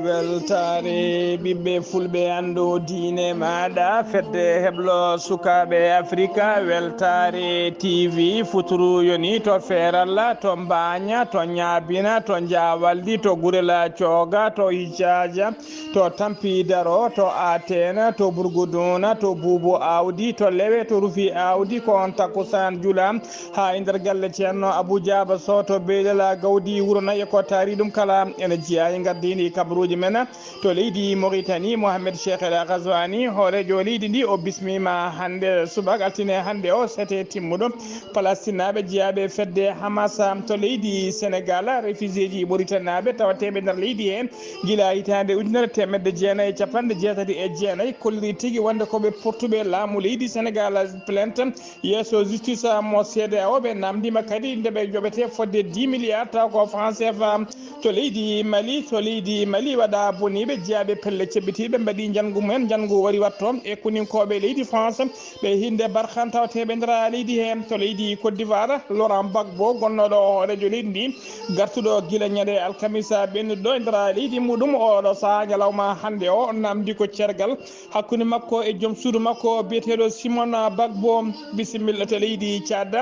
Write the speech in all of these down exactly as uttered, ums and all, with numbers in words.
Weltaare ɓiɓɓe fulɓe, anndu diine maaɗa, fedde heblo sukaaɓe Afrika, weltaare T V futuru yoni to Feeralla, to Mbaaña, to Ñaabina, to Njaawaldi, to Gurela Cooga, to Hijaaja, to Tampi Daro, to Ateena, to Burguduna, to Buubu Aawdi, to Lewe, to Rufi Aawdi, ko on takkusaan jula haa e nder galle Ceerno Abuu Jaaba Soh to Beelel Gawdi wuro Nayi, ko taari ɗum kala ene jeyaa e ngardiindi kabaruuji men. To leydi Mauritanie, Mohamed Cheikh El Ghazouani, hooreejo leydi ndi, o bismiima hannde subaka altine hannde o, sete timmuɗo Palestinaaɓe jeyaaɓe fedde Hamas. To leydi Senegal, refugeeji Mauritanaaɓe tawateeɓe nder leydi he gila hitaande ujunere teemedde jeenayi e capanɗe jeetati e jeenayi kolliri tigi wonde ko ɓe portuɓe laamu leydi Senegal plainte yeeso justice mo C D A O. Ɓe namndima kadi nde ɓe joɓete fodde dix milliards taw ko franc C F A. To leydi Mali, to leydi Mali waɗa boniiɓe jeyaaɓe pelle ceɓɓitiiɓe mbaɗi njanngu mumen, njanngu wari watto e kuninkooɓe leydi France, ɓe hinde barkan tawateeɓe nder leydi he. To leydi Côte d'Ivoire, Laurent Gbagbo, gonnooɗo hooreejo leydi ndi, gartuɗo gila ñande alkamisa ɓennuɗo e nder leydi muɗum, oɗo sahaa ñalawma hannde o namdi ko cergal hakkunde makko e joom suudu makko biyeteeɗo Simon Gbagbo. Bisimilla to leydi Tchad.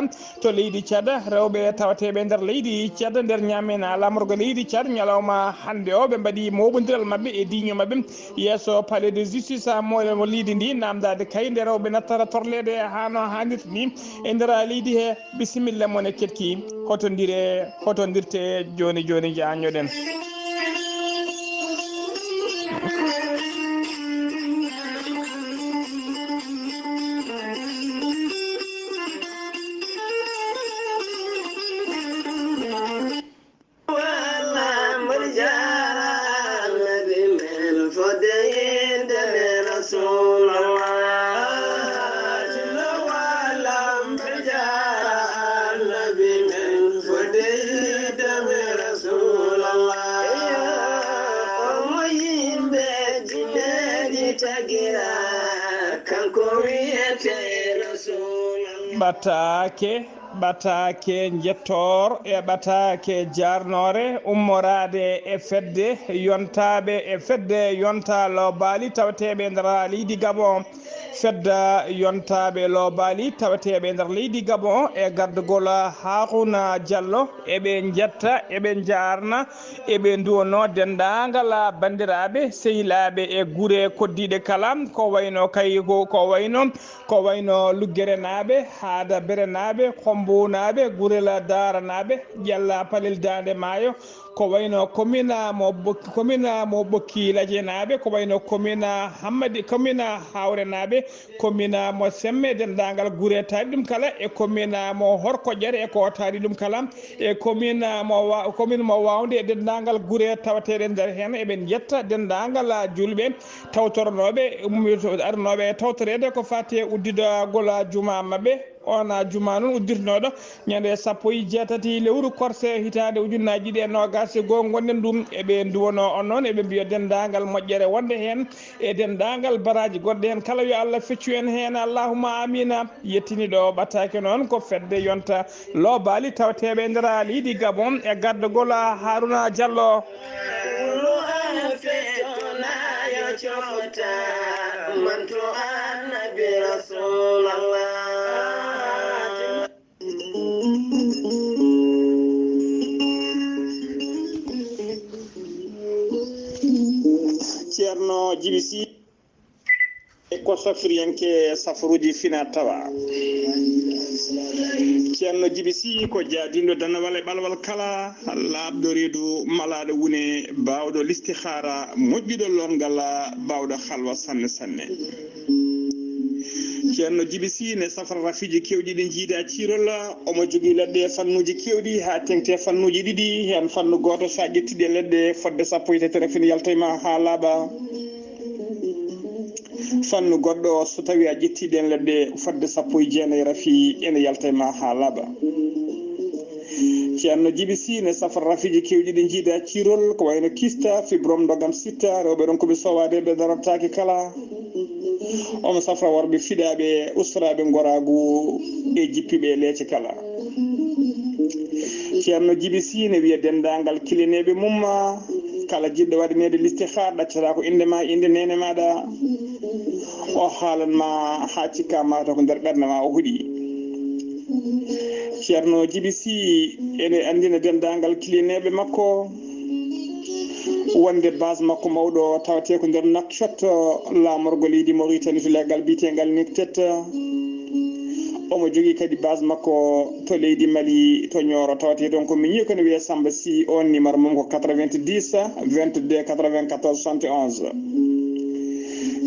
To leydi Tchad, rewɓe tawateeɓe nder leydi Tchad, nder ñaamen lamorgo leydi Tchad, ñalawma hannde o, ɓe mbaɗi moɓondiral maɓɓe e diiño maɓɓe yeeso Palais de Justice mo leydi ndi, namdaade kay nde rewɓe nattata torleede haa no haanirta ni e nder leydi he. Bisimilla mon e keɗki, hotondire, hotondirte jooni jooni, njaññoɗen. Ɓataake, ɓataake njettoor e ɓataake jaarnoore ummoraade e fedde yontaaɓe e fedde yonta loobaali tawateeɓe nder leydi Gabon. Fedde yontaaɓe loobaali tawateeɓe nder leydi Gabon e gardagol Haaruna Jallo, eɓe njetta, eɓe njaarna, eɓe nduwonoo denndaangal banndiraaɓe, sehilaaɓe e gure koddiiɗe kala, ko wayno kay, ko, ko wayno, ko wayno Luggerenaaɓe, Haada Berenaaɓe, Kombunaaɓe, Gurela Daaranaaɓe, Ƴalla Palel Daande Maayo, ko wayno commune mo Bokki, commune mo Bokki Lajenaaɓe, ko wayno commune Hammadi, commune Hawrenaaɓe, commune mo Semme, denndaangal gure taari ɗum kala, e commune mo Horkoƴere e ko taari ɗum kala, e commune mo Wa-, commune mo Wawnde e denndaangal gure tawateeɗe nder heen. Eɓe njetta denndaangal juulɓe tawtoronooɓe, ummi-, aranooɓe e tawtoreede ko faati e udditgol juma maɓɓe. On juma noon uddirnooɗo ñande sappo e jeetati lewru korse hitaande ujunnaaji ɗiɗi e noogaas e goo ngonɗen ɗum. Eɓe nduwonoo on noon, eɓe mbiya denndaangal moƴƴere wonde heen e denndaangal baraaji goɗɗe heen kala, yo Allah feccu en heen, allahumma amiina. Yettiniiɗo ɓataake noon ko fedde yonta loobaali tawateeɓe e nder leydi Gabon e gardagol Haaruna Jallo. Wuro an fettonayo cofta, manto annabi Rasulallah. Ceerno Jibi Sy. E ko sofriyanke safaruuji fina tawa. Ceerno Jibi Sy ko jaadindo danawal e ɓalwal kala, laaɓɗo reedu, malaaɗo wune, baawɗo listihaara, moƴƴuɗo lonngal, baawɗo halwa sanne sanne. Ceerno Jibi Sy ne safra rafiiji keewɗi ɗi njiida ciirol, omo jogii leɗɗe e fannuuji keewɗi haa teŋti e fannuuji ɗiɗi, heen fannu gooto so a ƴettii ɗe leɗɗe fodde sappo e tati rafin yalta e ma haa laaɓa. Fannu goɗɗo, so tawii a ƴettii ɗeen leɗɗe fodde sappo e jeenayi rafi, ene yalta e ma haa laaɓa. Ceerno Jibi Sy ne safra rafiiji keewɗi ɗi njiida ciirol, ko wayno kista, fibrom, ndogam sitta, rewɓe ronkuɓe soowaade ɓe darortaake kala. Omo safra worɓe fiɗaaɓe, ustoraaɓe ngoraagu e jippiiɓe e leece kala. Ceerno Jibi Sy ne wiya denndaangal kilineeɓe mum, Kala jiɗɗo waɗaneede listihaar, ɗaccataa ko innde ma, innde neene maaɗa. O haalan ma haa cikka ma to ko nder ɓernde ma o huɗi. Ceerno Jibi Si ene anndina denndaangal kilineeɓe makko wonde base makko mawɗo tawetee ko nder Nouakchott, laamorgo leydi Mauritanie to leggal biyeteengal Niktet. Omo jogii kadi base makko to leydi Mali, to Nioro, tawetee toon ko miñi, ko ne wiyee Samba Sy. On numéro mum ko quatre-vingt-dix, vingt-deux, quatre-vingt-quatorze, soixante et onze.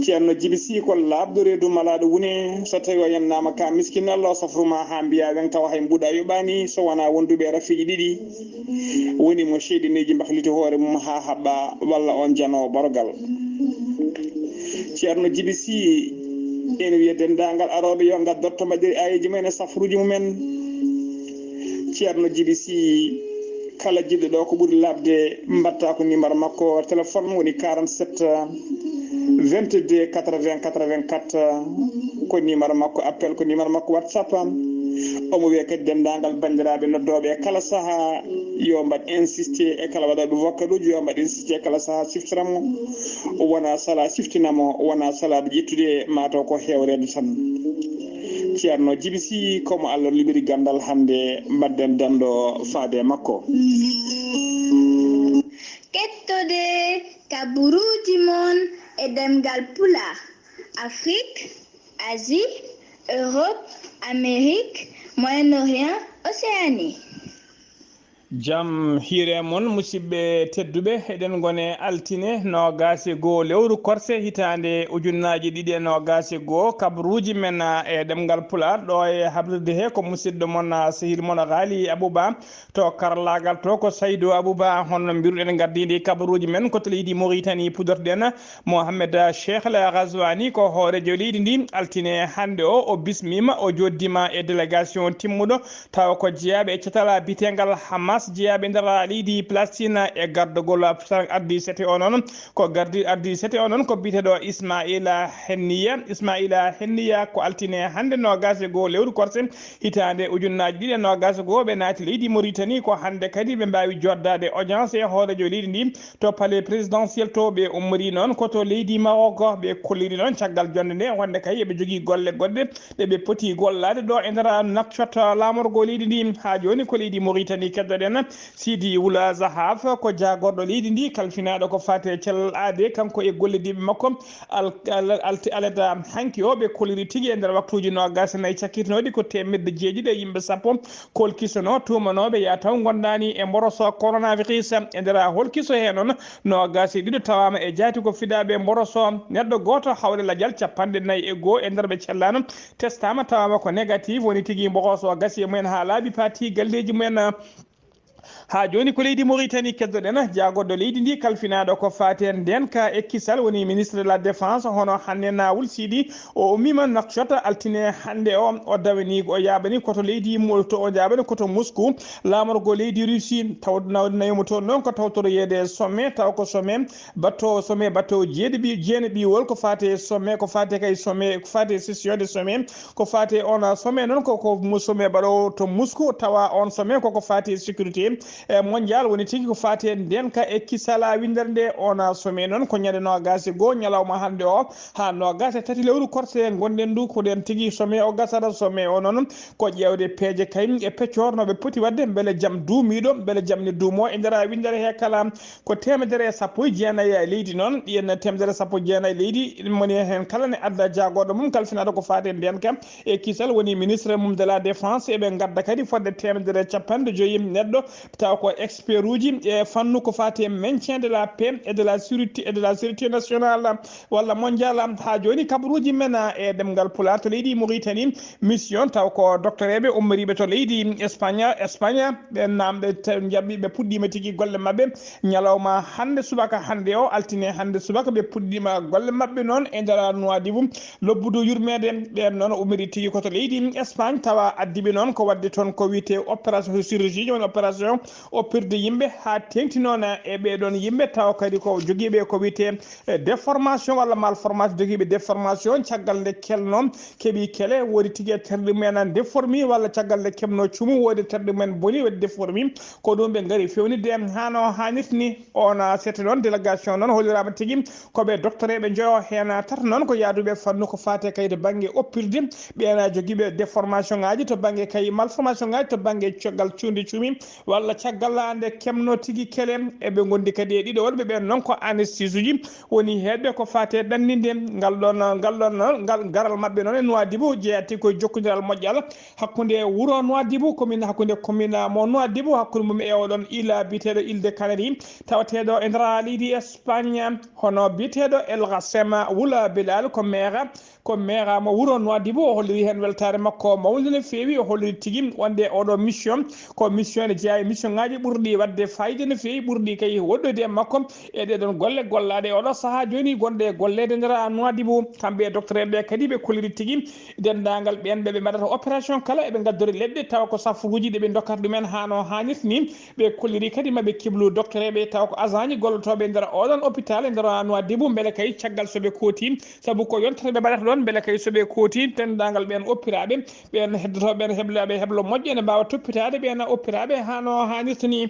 Ceerno Jibi Si ko laaɓɗo reedu malaaɗo wune. So tawii o yennaama ka miskin, Allah o safru ma haa mbiyaa weŋ tawa hay mbuuɗa yoɓaani, so wonaa wonduɓe e rafiiji ɗiɗi. Woni mo seyɗineeji mbahliti hoore mum haa haɓɓa, walla on janoowo ɓorgal. Ceerno Jibi Si ene wiya denndaangal arooɓe yo ngaddoto mbaɗiri aayeeji mumen e safruuji mumen. Ceerno Jibi Si, kala jiɗɗo ɗo ko ɓuri laaɓde, mbaɗta ko numéro makko téléphone woni quarante-sept, vingt-deux, quatre-vingts, quatre-vingt-quatre. Ko numéro makko appel, ko numéro makko WhatsApp. Omo wiya kadi denndaangal banndiraaɓe noddooɓe e kala sahaa, yo mbaɗ insisté e kala waɗooɓe vocal uji, yo mbaɗ insisté e kala sahaa, siftira mo. Wona sala siftina mo, wona sala ƴettude, ma taw ko hewreede tan. Ceerno Jibi Si, ko mo Allah luɓiri ganndal hannde, mbaɗden denndo faade e makko. Kettode kaburuuji mon e ɗemngal Pulaar, Afrik, Asie, Europe, Amérique, Moyen-Orient, Océanie. Jam hiire mon, musidɓe tedduɓe, eɗen ngone altine noogaas e goo lewru korse hitaande ujunnaaji ɗiɗi e noogaas e goo, kabaruuji men, ah, e ɗemngal Pulaar, ɗo e habrirde he ko musidɗo mon, ah, sehil mon Ghali Abouba, to karallaagal to ko Saydou Abouba, honno mbiruɗen ngardiiɗi kabaruuji men ko to leydi Mauritanie puɗorɗen, Mohamed Cheikh El Ghazouani ko hooreejo leydi ndi, altine hannde o, o bismiima, o jooɗdiima e délégation timmuɗo, tawa ko jeyaaɓe e catal biyeteengal Hamas, jeyaaɓe nder leydi Palestine e gardagol ardi sete o noon, ko gardi ardi sete o noon ko biyeteeɗo Ismaila Henniya. Ismaila Henniya ko altine hannde noogaas e goo lewru korse hitaande ujunnaaji ɗiɗi e noogaas e goo ɓe naati leydi Mauritanie, ko hannde kadi ɓe mbaawi jooɗdaade audience e hooreejo leydi ndi to palais présidentiel to. Ɓe ummori noon ko to leydi Maroc, ɓe kolliri noon caggal jonnde nde wonde kay eɓe jogii golle goɗɗe ɗe ɓe poti gollaade ɗo e nder Nouakchott, laamorgo leydi ndi. Haa jooni ko leydi Mauritanie keddoɗen. Sidi Wula Zahaf ko jaagorɗo leydi ndi, kalfinaaɗo ko faati e cellal aadee, kanko e gollodiiɓe makko. Al-, al-, alti-, alada hanki o, ɓe kolliri tigi e nder waktuuji noogaas e nayi cakkitinooɗi ko teemedde jeeɗiɗi e yimɓe sappo kolkisono tuumanooɓe ya taw ngondaani e mboroso coronavirus. E nder holkiso he noon, noogaas e ɗiɗo tawaama e jaati ko fidaaɓe mboroso. Neɗɗo gooto hawre lajal cappanɗe nayi e goo e nder ɓe cellaano testaama, tawaama ko négatif, woni tigi mboroso gasi e mumen haa laaɓi, paati galleeji mumen. Haa jooni ko leydi Mauritanie keddoɗen, jaagorɗo leydi ndi kalfinaaɗo ko faati e ndeenka e kisal woni ministre de la défense, hono Hannena Wul Sidi. O ummiima Nouakchott altine hannde o, o dawani, o yaaɓani koto leydi Mo-, to o yaaɓani koto Moscou, laamorgo leydi Russie. Taw-, naw-, nawi mo toon noon ko tawtoroyeede sommet, taw ko sommet baɗtoowo sommet, baɗtoowo jeeɗiɓi, jeenaɓiwol ko faati e sommet, ko faati kay sommet, ko faati e session de sommet, ko faati on sommet noon ko, ko mo sommet baɗoowo to Moscou, tawa on sommet koko faati e sécurité, e mondial, woni tigi ko faati e ndeenka e kisala winndere nde. On sommet noon ko ñande noogaas e goo ñalawma hannde o haa noogaas e tati lewru korse ngonɗen ndu, ko ɗen tigi sommet o gasata. Sommet o noon ko ƴeewde peeje kay e peccoor no ɓe poti waɗde mbele jam duumiiɗo, mbele jam ne duumo e nder winndere he kala. Ko teemedere e sappo e jeenayi e leydi noon, ɗiyen teemedere e sappo e jeenayi e leydi, moni heen kala ne adda jaagorɗo mum kalfinaaɗo ko faati e ndeenka e kisal, woni ministre mum de la défense. Eɓe ngadda kadi fodde teemedere e capanɗe joyi neɗɗo, taw ko expert uji e fannu ko faati e maintien de la paix et de la sécurité, et de la sécurité nationale walla mondiale. Haa jooni kabaruuji men e ɗemngal Pulaar to leydi Mauritanie, mission taw ko docteur eɓe ummoriiɓe to leydi Espagne, Espagne, ɓe naamɓe te-, njaɓi, ɓe puɗɗiima tigi golle maɓɓe. Ñalawma hannde subaka, hannde o altine, hannde subaka ɓe puɗɗiima golle maɓɓe noon e nder Nouadhibou, lobbudu yurmeede. Ɓeen noon ummiri tigi ko to leydi Espagne, tawa addiɓe noon ko waɗde toon ko wiyetee opération chirurgie, woni opération oppirde yimɓe haa teeŋti noon e ɓee ɗoon yimɓe, tawa kadi ko jogiiɓe ko wiyetee, eh, déformation walla malformation, jogiiɓe déformation, caggal nde kelnoo, keɓi kele, woodi tigi e terɗe mumen déformé, walla caggal nde keɓnoo cuumu, woodi terɗe mumen boni, waɗi déformé. Ko ɗum ɓe ngari feewnitde haa no haanirta ni. Oon seeɗa noon, délégation noon holliraama tigi ko ɓe docteur ɓe njoyo, heen tata noon ko yaaduɓe fannu ko faati kay to bannge oppirde, ɓeen jogiiɓe déformation ŋaaji to bannge kay malformation ŋaaji to bannge caggal cuuɗi cuumi walla caggal nde keɓnoo tigi kele. Eɓe ngondi kadi e ɗiɗo wonɓe ɓeen noon ko anesthésiste uji woni heedɓe ko faati ɗanninde ngal ɗoon, ngal ɗoon, ngal garal maɓɓe noon e Nouadhibou jeyaa tigi ko e jokkondiral moƴƴal hakkunde wuro Nouadhibou, commune, hakkunde commune mo Nouadhibou, hakkunde mum e oɗon île biyeteeɗo Île de Canaries, tawateeɗo e nder leydi Espagne, hono biyeteeɗo El Gassem Wula Bilal, ko maire, ko maire mo wuro Nouadhibou. O holliri heen weltaare makko mawnde no feewi. O holliri tigi wonde oɗo mission, ko mission ene jeyaa e mission ŋaaji ɓurɗi waɗde fayida no feewi, ɓurɗi kay woɗɗoyde e makko e ɗee ɗoon golle gollaaɗe e oɗo sahaa jooni, gonɗe e golleede nder Nouadhibou. Kamɓe e docteur ɓe kadi ɓe kolliri tigi denndaangal ɓeen ɓe ɓe mbaɗata opération kala eɓe ngaddori leɗɗe, tawa ko safuuji ɗi ɓe ndokkata ɗumen haa no haanirta ni. Ɓe kolliri kadi maɓe kiblu docteur ɓe, tawa ko agent ji gollotooɓe e nder oɗon hôpital e nder Nouadhibou, mbele kay caggal so ɓe kooti, sabu ko yontere ɓe mbaɗata ɗoon, mbele kay so ɓe kooti denndaangal ɓeen oppiraaɓe, ɓeen heddotooɓe ɓeen heblaaɓe heblo moƴƴo ene mbaawa toppitaade ɓeen oppiraaɓe haa no haanirta ni.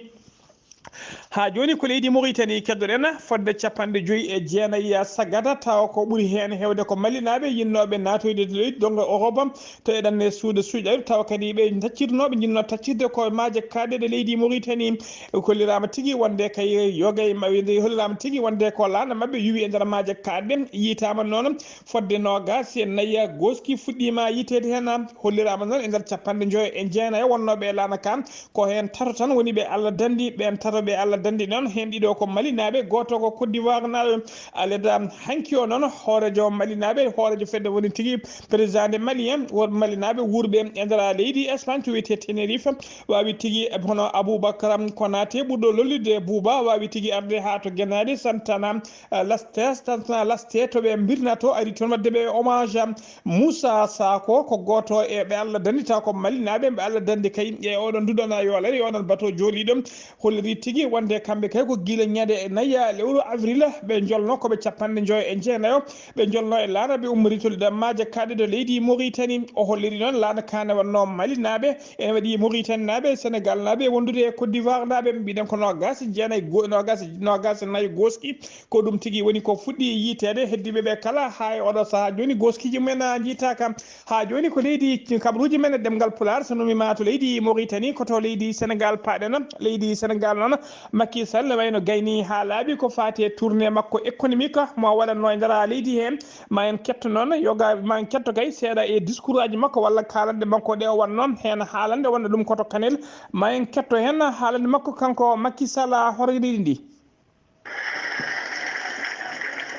Haa jooni ko leydi Mauritanie keddoɗen, fodde capanɗe joyi e jeenayi sagata, tawa ko ɓuri heen heewde ko Malinaaɓe yinnooɓe naatoyde leydi donga Europe, to eɗen e suuɗe suuɗe, tawa kadi ɓe taccirnooɓe njinnoo taccirde ko maaje kaaɗɗe ɗe leydi Mauritanie. Holliraama tigi wonde kay yoga e ma-, holliraama tigi wonde ko laana maɓɓe yuwi e nder maaje kaaɗɗe, yiytaama noon fodde noogaas e nayi gooski fuɗɗiima yiyteede heen. Holliraama noon e nder capanɗe joyo e jeenayo wonnooɓe e laana ka, ko heen tato tan woni ɓe Allah danndi. Ɓeen tato ɓe Allah danndi noon, heen ɗiɗo ko Malinaaɓe, gooto ko Côte d'Ivoire naaɗo. Aleda hanki o noon, hooreejo Malinaaɓe, hooreejo fedde woni tigi président de Malien, worɓe Malinaaɓe wuurɓe e nder leydi Espagne to wiyetee Tenerife, waawi tigi hono Aboubacar Konaté ɓurɗo lollirde Bouba, waawi tigi arde haa to Genaade Santana, eh, Laste, Santana Laste to ɓe mbirnato, ari toon waɗde ɓe hommage. Moussa Sako ko gooto e ɓe Allah danndi, tawa ko Malinaaɓe, ɓe Allah danndi kay e oɗon duɗana yo lere, yo oɗon bato jooliiɗo. Holliri tigi wonde kamɓe kay ko gila ñande nayi lewru avril ɓe njolno ko ɓe capanɗe joyo e jeenayo, ɓe njolno e laana, ɓe ummori to maaje kaaɗɗe to leydi Mauritanie. O holliri noon laana ka ne wonno Malinaaɓe, ene waɗi Mauritanenaaɓe, Senegaalnaaɓe, wondude e Côte d'Ivoirenaaɓe, mbiɗen ko noogaas e jeenayi go-, noogaas, noogaas e nayi gooski. Ko ɗum tigi woni ko fuɗɗi yiyteede heddiiɓe ɓe kala, haa e oɗo sahaa jooni gooskiiji mumen njiytaaka. Haa jooni ko leydi kabaruuji men e ɗemngal Pulaar, so numiima to leydi Mauritanie, ko to leydi Senegaal paaɗen. Leydi Senegaal noon, Macky Sall ne wayno gayni haa laaɓi ko faati e tournée makko économique mo waɗatnoo e nder leydi hee. Ma en ketto noon, yoga, ma en ketto kay seeɗa e discours aji makko walla kaalanɗe makko ɗe o waɗnoo heen, haalande wonde ɗum ko to Kanel. Ma en ketto heen haalande makko kanko Macky Sall, hoto yiɗi ndi.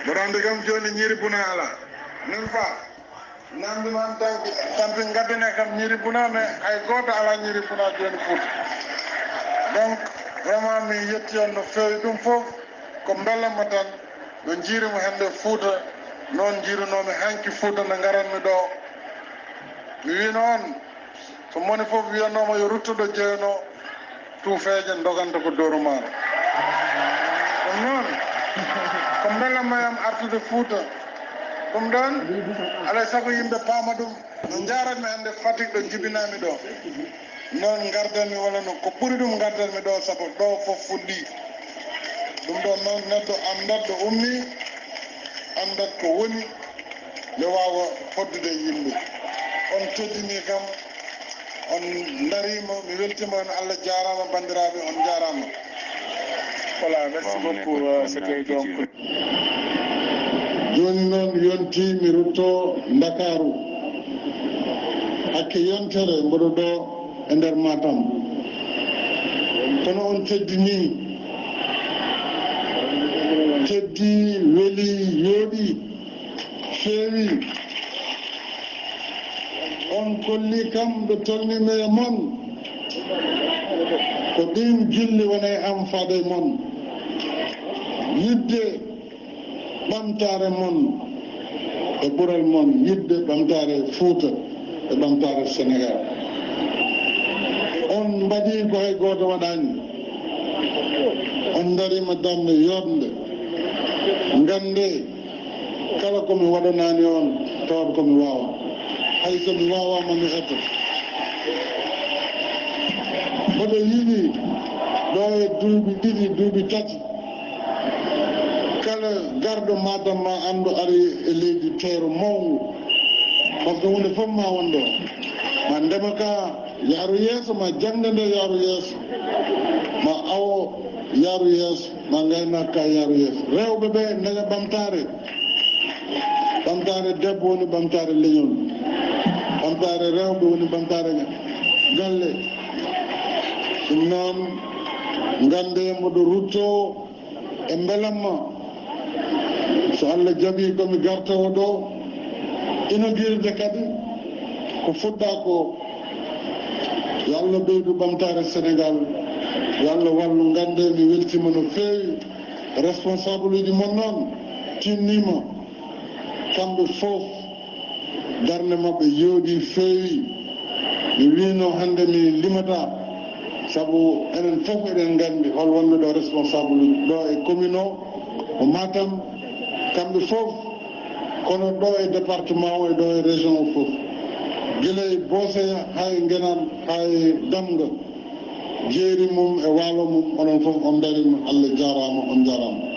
Mboɗo anndi kam jooni ñiiri buna alaa. Min fa, namdi man tan, tampi ngaddane kam ñiiri buna, mais hay gooto alaa ñiiri buna jooni Fuuta. Donc, vraiment, mi yetti on no feewi. Ɗum fof ko mbelema tan, no njiirimi hannde Fuuta, noon njiirunoomi hanki Fuuta nde ngaranmi ɗo. Mi wiino on, so moni fof wiyanooma yo rutto ɗo jeyanoo, tuufeeje ndoganta ko doorumaaro. Ɗum noon, ko mbelema yam artude Fuuta. Ɗum ɗoon, alaa e sago yimɓe paama ɗum. No njaaratmi hannde Fatick ɗo njibinaami ɗo. Noon ngardanmi walla no ko ɓuri ɗum ngardanmi ɗo, sabu ɗo fof fuɗɗii. Ɗum ɗoon noon, neɗɗo anndat ɗo ummii, anndat ko woni, nde waawa foddude e yimɓe. On teddinii kam, on ndariima, mi weltiima on, Allah jaaraama, banndiraaɓe, on njaaraama. Voilà, merci beaucoup, euh, c'était donc. Jooni noon yontii mi rutto Ndakaaru. Hakke yontere mboɗo ɗo e nder Matam. Kono on teddinii, teddii, welii, yooɗii, feewii. On kollii kam ɓe tolniimi e mon. Ko ɗiin gilli woni e am faade e mon. Yiɗde ɓamtaare mon e ɓural mon, yiɗde ɓamtaare Fuuta e ɓamtaare Senegaal. On Mbaɗi ko hay gooto waɗaani. On ndariima darnde yooɗnde. Nganndee, kala ko mi waɗanaani on, tawata ko mi waawa. Hay so mi waawaama, mi etto. Mboɗo yiɗi ɗo e duuɓi ɗiɗi, duuɓi tati, kala garɗo Matam ma anndu ari e leydi teero mawngu. Par ce que huunde fof ma won ɗo. Ma ndema ka yaaru yeeso, ma jaŋde nde yaaru yeeso, ma awo yaaru yeeso, ma ngaynaaka ka yaaru yeeso. Rewɓe ɓe ndaña ɓamtaare. Ɓamtaare debbo woni ɓamtaare leñol. Ɓamtaare rewɓe woni ɓamtaare galle. Ɗum noon, nganndee mboɗo ruttoo e mbelamma. So Allah jaɓii ko mi gartoowo ɗo, inaugurde kadi ko fuɗɗaa ko. Yo Allah ɓeydu ɓamtaare Senegaal. Yo Allah wallu. Nganndee mi weltiima no feewi. Responsable uji mon noon tinniima. Kamɓe fof darnde maɓɓe yooɗi, feewi. Mi wiino hannde mi limata, sabu enen fof eɗen nganndi hol wonɓe ɗo responsable uji ɗo e commune o, o Matam, kamɓe fof, kono ɗo e département o e ɗo e région o fof, gila e Booseya haa e Ngenaan haa e Damga, jeeri mum e waalo mum, onon fof on ndariima, Allah jaaraama, on njaaraama.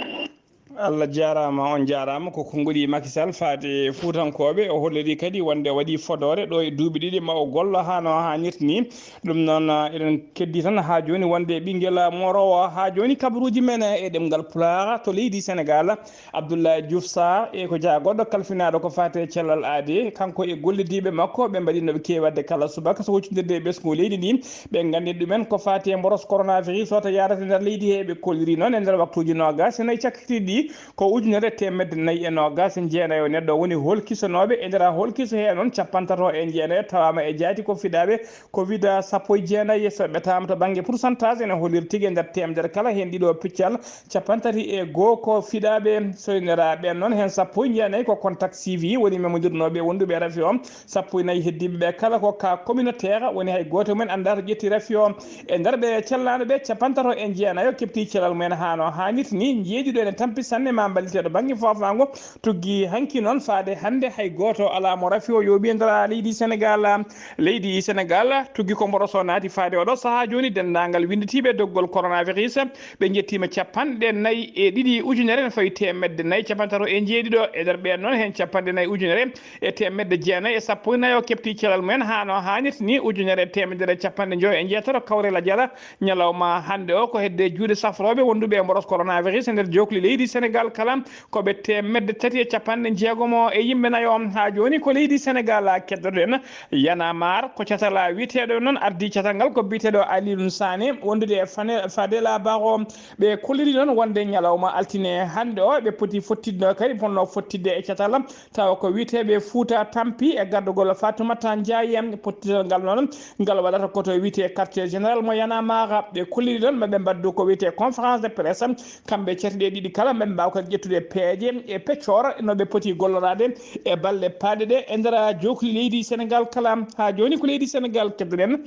Allah jaaraama, on njaaraama. Ko konngol Macky Sall faade Fuutankooɓe. O holliri kadi wonde waɗi fodoore ɗo e duuɓi ɗiɗi ma o gollo haa no haanirta ni. Ɗum noon, ah, eɗen keddi tan haa jooni wonde ɓinngel, ah, mooroowo haa jooni kabaruuji men, eh, e ɗemngal Pulaar to leydi Senegaal, Abdoulaye Diouf Sarr, e ko jeyaa goɗɗo kalfinaaɗo ko faati e cellal aadee, kanko e gollidiiɓe makko ɓe mbaɗi no ɓe keewi waɗde kala subaka so huccondirde e ɓesngu leydi ndi. Ɓe nganndini ɗumen ko faati e mboros coronavirus o to yaarata e nder leydi he. Ɓe kolliri noon e nder waktuuji noogaas e nayi cakkitiiɗi ɗi ko ujunere teemedde nayi e noogaas e jeenayo neɗɗo woni holkisanooɓe e nder holkiso he noon cappantato e jeenayo tawaama e jaati ko fiɗaaɓe covid sappo e jeenayi. So ɓetaama to bannge pourcentage ene holliri tigi e nder teemedere kala heen ɗiɗo piccal cappantato e goo ko fiɗaaɓe. So ene ɓeen noon heen sappo e jeenayi ko contact suivi woni memondirnooɓe wonduɓe e rafi o. Sappo e nayi heddiiɓe ɓe kala ko cas communautaire, woni hay gooto mum en anndaa to ƴetti rafi o. E nder ɓe cellaaɗo ɓe, cappantato e jeenayo keɓti cellal mumen haa no haanirta ni, njeeɗiɗo ene tampi sanne ma mballite to bannge faafaango. Tuggi hanki noon faade hannde hay gooto alaa mo rafi o yooɓi e nder leydi Senegaal. Leydi Senegaal tuggi ko mboros o naati faade oɗo sahaa jooni denndaangal winnditiiɓe doggol coronavirus ɓe njettiima cappanɗe nayi e ɗiɗi ujunere ene fawi teemedde nayi cappantato e njeeɗiɗo. E nder ɓeen noon heen cappanɗe nayi ujunere e teemedde jeenayi e sappo e nayo keɓti cellal mumen haa no haanirta ni, ujunere e teemedere e capanɗe njoyo e njeetato kawrel a jala. Ñalawma hannde o ko hedde juuɗe safrooɓe wonduɓe e mboros coronavirus e nder jookli leydi Senegaal kala ko ɓe teemedde tati e capanɗe jeegomo e yimɓe nayo. Haa jooni ko leydi Senegaal keddoɗen. Yana Maar ko catal wiyeteeɗo noon ardii catal ngal ko biyeteeɗo Alioune Sané wondude e Fane- Fadela Barro. Ɓe kolliri noon wonde ñalawma altine hannde o ɓe poti fottidno kadi, fotnoo fottidde e catal tawa ko wiyeteeɓe Fuuta Tampi e gardagol Fatoumata Ndiaye. Pottital ngal noon ngal waɗata ko to wiyetee quartier général mo Yana Mara. Ɓe kolliri noon maɓe mbaddu ko wiyetee conférence de presse, kamɓe caɗeele ɗiɗi kala maɓe mbaawa kadi ƴettude peeje e peccoor no ɓe poti golloraade e balɗe paaɗe ɗe e nder jookli leydi Senegaal kala. Haa jooni ko leydi Senegaal keddoɗen.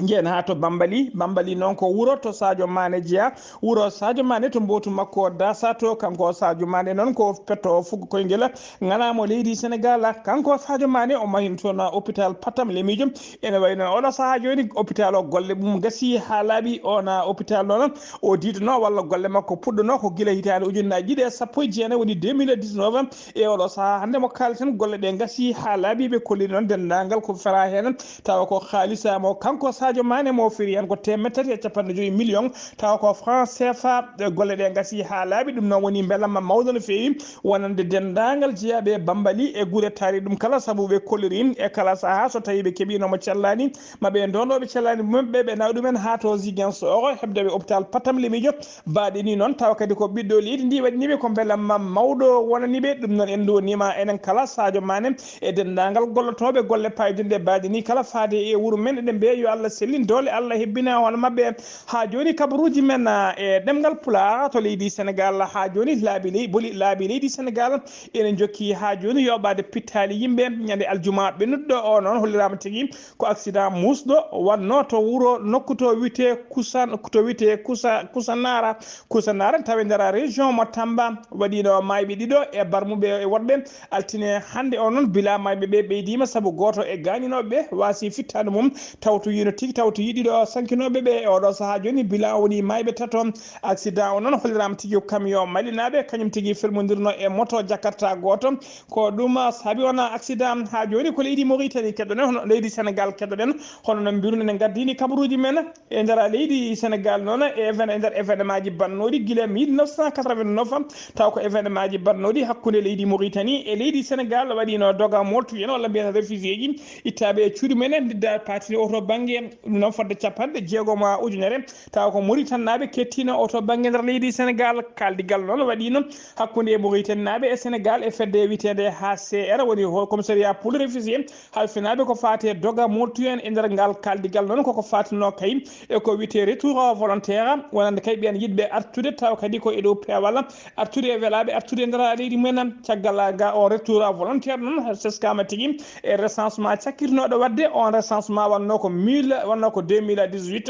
Njeyen haa to Bambali. Bambali noon ko wuro to Sadio Mané jeyaa. Wuro Sadio Mané to mbootu makko dasa to. Kanko Sadio Mané noon ko petto o fugo koyngel ŋanaamo leydi Senegaal. Kanko Sadio Mané o mahino toon hôpital Patam Lemijo. Ene wayi noon oɗo sahaa jooni hôpital o golle mum gasii haa laaɓi. Oon hôpital noon o diidanoo walla golle makko puɗɗanoo ko gila hitaande ujunnaaji ɗiɗi e sappo e jeenayi, woni deux mille dix-neuf. E oɗo sahaa hannde mo kaalten golle ɗe gasii haa laaɓi. Ɓe kolliri noon denndaangal ko feraa heen tawa ko haalisa mo kanko Sadio Mané mo firi heen ko teemedde tati e capanɗe joyi million, tawa ko franc C F A. Golle ɗe ngasii haa laaɓi, ɗum noon woni mbelamma mawɗo no feewi wonande denndaangal jeyaaɓe e Bambali e gure taari ɗum kala, sabu ɓe kolliri e kala sahaa so tawii ɓe keɓiino mo cellaani, ma ɓe ndoondo ɓe cellaani mumen ɓe, ɓe nawa ɗumen haa to Ziguinchor, heɓde ɓe hôpital Patam Lemijo. Mbaɗi ni noon tawa kadi ko ɓiɗɗo leydi ndi waɗani ɓe ko mbelamma mawɗo wonani ɓe. Ɗum noon en ndonima enen kala Sadio Mané e denndaangal gollotooɓe golle paydinɗe mbaɗi ni kala faade e wuro men, eɗen mbiya yo Allah Sellin doole Allah hebbina hono maɓɓe. Haa jooni kabaruuji men, ah, e ɗemngal Pulaar to leydi Senegaal, haa jooni laabi ley-, boli-, laabi leydi Senegaal ene njokki haa jooni yoɓaade pittaali yimɓe. Ñande aljuma ɓennuɗo o noon holliraama tigi ko accident muusɗo wannoo to wuro nokku to wiyetee Kusan-, to wiyetee Kusa-, Kusanara. Kusanara tawi nder région mo Tamba, waɗiino maayɓe ɗiɗo e barmuɓe e woɗɓe. Altine hannde o noon, bila maayɓe ɓe ɓeydiima sabu gooto e gaañinooɓe ɓe waasi fittaandu mum, tawtoyiino tigi, tawtoyi ɗiɗo sankinooɓe ɓe. E oɗo sahaa jooni, bila woni maayɓe tato. Accident o noon holliraama tigi ko camion malinaaɓe, kañum tigi felmondirno e moto Jakarta gooto. Ko ɗum saabi wona accident. Haa jooni ko leydi Mauritanie keɗoɗen, hono leydi Senegaal keɗoɗen, hono no mbiruno ne ngaddini kabaruuji men. E nder leydi Senegaal noon, e even-, e nder événement ji bannooɗi gila mille neuf cent quatre-vingt-neuf, taw ko événement ji bannooɗi hakkunde leydi Mauritanie e leydi Senegaal waɗiino doga moltuyen walla mbiyen réfugié ji ittaaɓe e cuuɗi mumen, ndidda patini o to bannge ɗum noon fodde capanɗe jeegom ujunere, taw ko Mauritanie naaɓe kettiino o to bannge nder leydi Senegaal. Kaaldigal noon waɗiino hakkunde Mauritanie naaɓe e Senegaal e fedde wiyeteende H C R, woni Haut Commissariat pour les Réfugiés. Halfinaaɓe ko faati e doga moltuyen e nder ngal kaaldigal noon koko faatunoo kay e ko wiyetee retour volontaire, wonande kay ɓeen yiɗɓe artude taw kadi ko e dow peewal, artude e welaaɓe, artude e nder leydi mumen. Caggal ga o retour volontaire noon, teskaama tigi e recensement cakkitnooɗo waɗde. On recensement wannoo ko mille, wannoo ko deux mille dix-huit.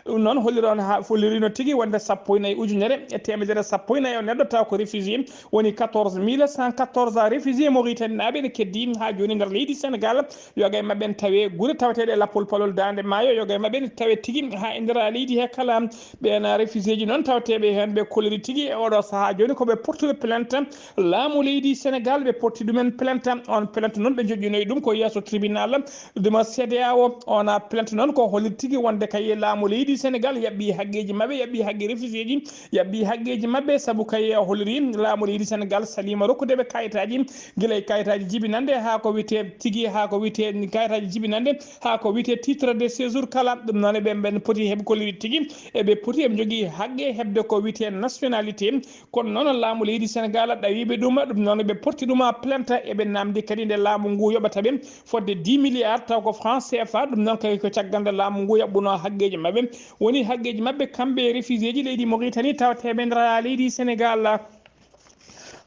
Ɗum noon holliri on haa, holliriino tigi wonde sappo e nayi ujunere e teemedere sappo e nayi o neɗɗo taw ko réfugié, woni quatorze mille cent quatorze réfugié Mauritanie naaɓe ene keddi haa jooni nder leydi Senegaal. Yoga e maɓɓe ene tawe gure taweteeɗe lappol palol daande maayo, yoga e maɓɓe ene tawe tigi haa e nder leydi he kala. Ɓeen réfugié ji noon taweteeɓe heen ɓe kolliri tigi e oɗo sahaa jooni ko ɓe portuɓe plainte laamu leydi Senegaal, ɓe porti ɗumen plainte. On plainte noon ɓe joƴƴinoyi ɗum ko yeeso tribunal ɗum C D A O. On plainte noon ko holliri tigi wonde kay laamu leydi Senegaal yaɓɓi haqqeeji maɓɓe, yaɓɓi haqqe réfugié ji, yaɓɓi haqqeeji maɓɓe, sabu kay o holliri laamu leydi Senegaal saliima rokkude ɓe kayitaaji, gila e kayitaaji jibinande haa ko wiyetee tigi, haa ko wiyetee kayitaaji jibinande, haa ko wiyetee titre de séjour kala. Ɗum noon eɓe, ɓen poti heɓ kolliri tigi, eɓe poti eɓe njogii haqqe heɓde ko wiyetee nationalité. Kono noon laamu leydi Senegaal ɗawiiɓe ɗum, ɗum noon ɓe porti ɗum plainte, eɓe naamndi kadi nde laamu ngu yoɓata ɓe fodde dix milliards taw ko franc C F A. Ɗum noon kay ko caggal nde laamu ngu yaɓɓunoo haqqeeji maɓɓe, woni haqqeeji maɓɓe kamɓe réfugié ji leydi Mauritanie tawateeɓe nder leydi Senegaal.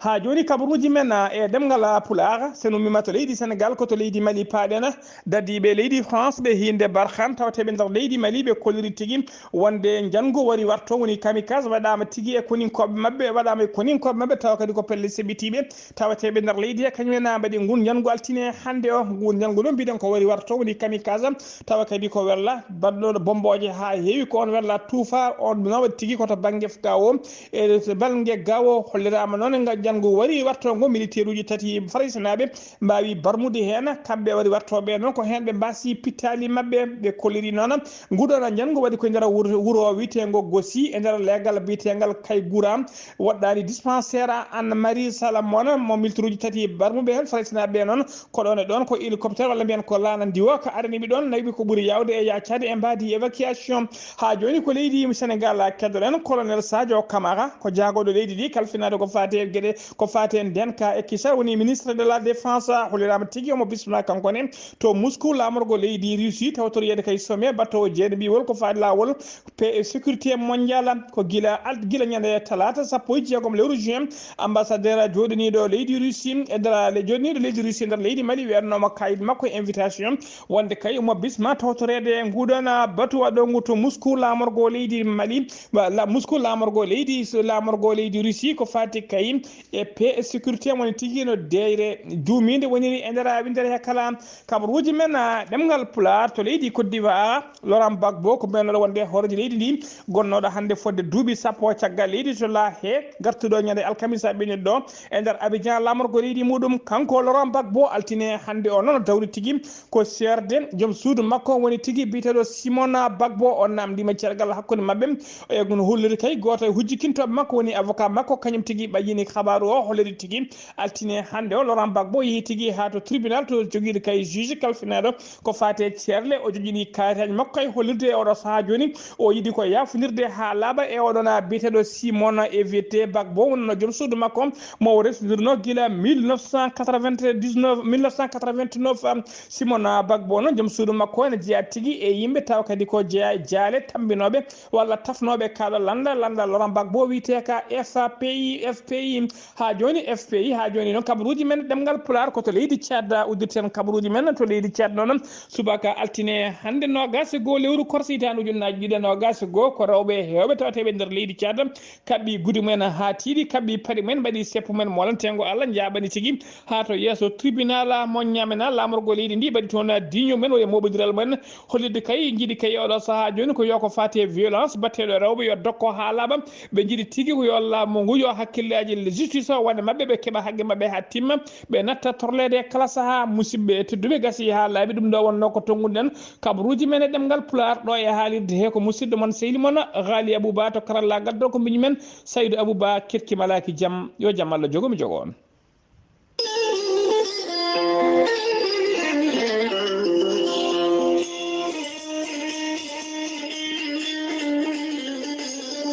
Haa jooni kabaruuji men, ah, e ɗemngal, ah, Pulaar, so en ummiima to leydi Senegaal, ko to leydi Mali paaɗen. Dadiiɓe leydi France ɓe hiinde Barkhane, tawateeɓe nder leydi Mali, ɓe kolliri tigi wonde njanngu wari warto, woni kamikaze waɗaama tigi e koninkooɓe maɓɓe, waɗaama e koninkooɓe maɓɓe, tawa kadi ko pelle seɓitiiɓe, tawateeɓe nder leydi he, kañum en mbaɗi ngun njanngu altine hannde o. Ngun njanngu ɗo mbiɗen ko wari warto, woni kamikaze, tawa kadi ko wella baɗɗo bombooje haa heewi, ko on wella tuufa, on nawa tigi ko to bannge Gao. E bannge Gao holliraama noon nga njanngu wari warto ngo, militeeruuji tati Faraysinaaɓe mbaawi barmude heen. Kamɓe wari wartooɓe noon ko heen ɓe mbaasi pittaali maɓɓe. Ɓe kolliri noon nguɗo na njanngu waɗi ko e nder wuro, wuro wiyeteengo Gosi, e nder leegal biyeteengal Kaygura, woɗɗaani dispensaire Anne Marie Salamon mo militeeruuji tati barmuɓe heen Faraysinaaɓe noon. Ko ɗoon e ɗoon ko hélicoptère walla mbiyen ko laana ndiwo ka arani ɓe ɗoon, nawi ɓe ko ɓuri yaawde e yaacaade e mbaadi évacuation. Haa jooni ko leydi Senegaal keɗoɗen, Colonel Sadio Camara ko jaagooɗo leydi ndi kalfinaade ko faati e geɗe, ko faati e ndeenka e kisal, woni ministre de la défense, holliraama tigi omo bisma kanko ne to Moscou laamorgo leydi Russie, tawtoriyeede kay sommet battoowo jeeɗiɓiwol ko faati laawol paix et sécurité mondiale. Ko gila al-, gila ñande talaata sappo e jeegom lewru juin, ambassadeur jooɗiniiɗo leydi Russie e nder le-, jooɗiniiɗo leydi Russie e nder leydi Mali wiyatnoomo kayit makko e invitation wonde kay omo bisma tawtoreede nguɗon batu waɗongu to Moscou laamorgo leydi Mali, wa-, la-, Moscou laamorgo leydi, laamorgo leydi Russie ko faati kay e paix et sécurité woni tigi no deeyre juumiinde woniri e nder winndere he kala. Kabaruuji men, ah, ɗemngal Pulaar to leydi Côte d'Ivoire, Laurent Gbagbo ko mbeɗo wonde hooreejo leydi ndi, gonnooɗo hannde fodde duuɓi sappo caggal leydi to laahe, gartuɗo ñande alkamisa ɓennuɗo e nder Abidjan, laamorgo leydi muɗum. Kanko Laurent Gbagbo altine hannde o noon dawri tigi ko seerde joom suudu makko woni tigi biyeteeɗo Simon Gbagbo. O naamndiima cergal hakkunde maɓɓe, e hono holliri kay gooto e hujjikintooɓe makko woni avocat makko, kañum tigi ɓayyini kabaaru O holliri tigi altine hannde o, Laurent Gbagbo yehi tigi haa to tribunal to jogiiɗo kay juge kalfineeɗo ko faati e ceerle. O joƴƴini kaayitaaji makko kay hollirde e oɗo sahaa jooni o yiɗi ko yaafundirde haa laaɓa e oɗon biyeteeɗo Simon Evite Gbagbo, wonno joom suudu makko mo o resndirno gila mille neuf cent quatre-vingt-dix-neuf, mille neuf cent quatre-vingt-neuf. Simon Gbagbo noon joom suudu makko ene jeyaa tigi e yimɓe tawa kadi ko jeyaa e jaale tammbinooɓe walla tafnooɓe kaaɗo lannda, lannda Laurent Gbagbo wiyetee ka F P I, F P I. Haa jooni F P I, haa jooni noon kabaruuji men ɗemngal Pulaar ko to leydi Tchad uddirten kabaruuji men to leydi Tchad noon. Subaka altine hannde noogaas e goo lewru korse hitaande ujunnaaji ɗiɗi e noogaas e goo ko rewɓe heewɓe tawateeɓe nder leydi Tchad kaɓɓi gude mumen haa tiiɗi, kaɓɓi paɗe mumen, mbaɗi seppo mumen moolanteengo Allah, njaaɓani tigi haa to yeeso tribunal mo ñaamena laamorgo leydi ndi, mbaɗi toon diño mumen woni mooɓondiral mumen. Hollirde kay njiɗi kay oɗo sahaa jooni ko yo ko faati e violence batteɗo e rewɓe yo dokko haa laaɓa. Ɓe njiɗi tigi ko yo laamu ngu yo hakkillaaji justice o wone maɓɓe, ɓe keɓa haqqe maɓɓe haa timma, ɓe natta torleede e kala sahaa. Musidɓe tedduɓe, gasi haa laaɓi, ɗum ɗo wonno ko tonnguɗen kabaruuji men e ɗemngal Pulaar ɗo e haalirde he ko musidɗo mon sehil mon Ghali Abouba to karallaagal ɗo ko mbiɗi men Saydou Abouba. Keɗki malaaki jam, yo jam Allah jogo mi jogo on.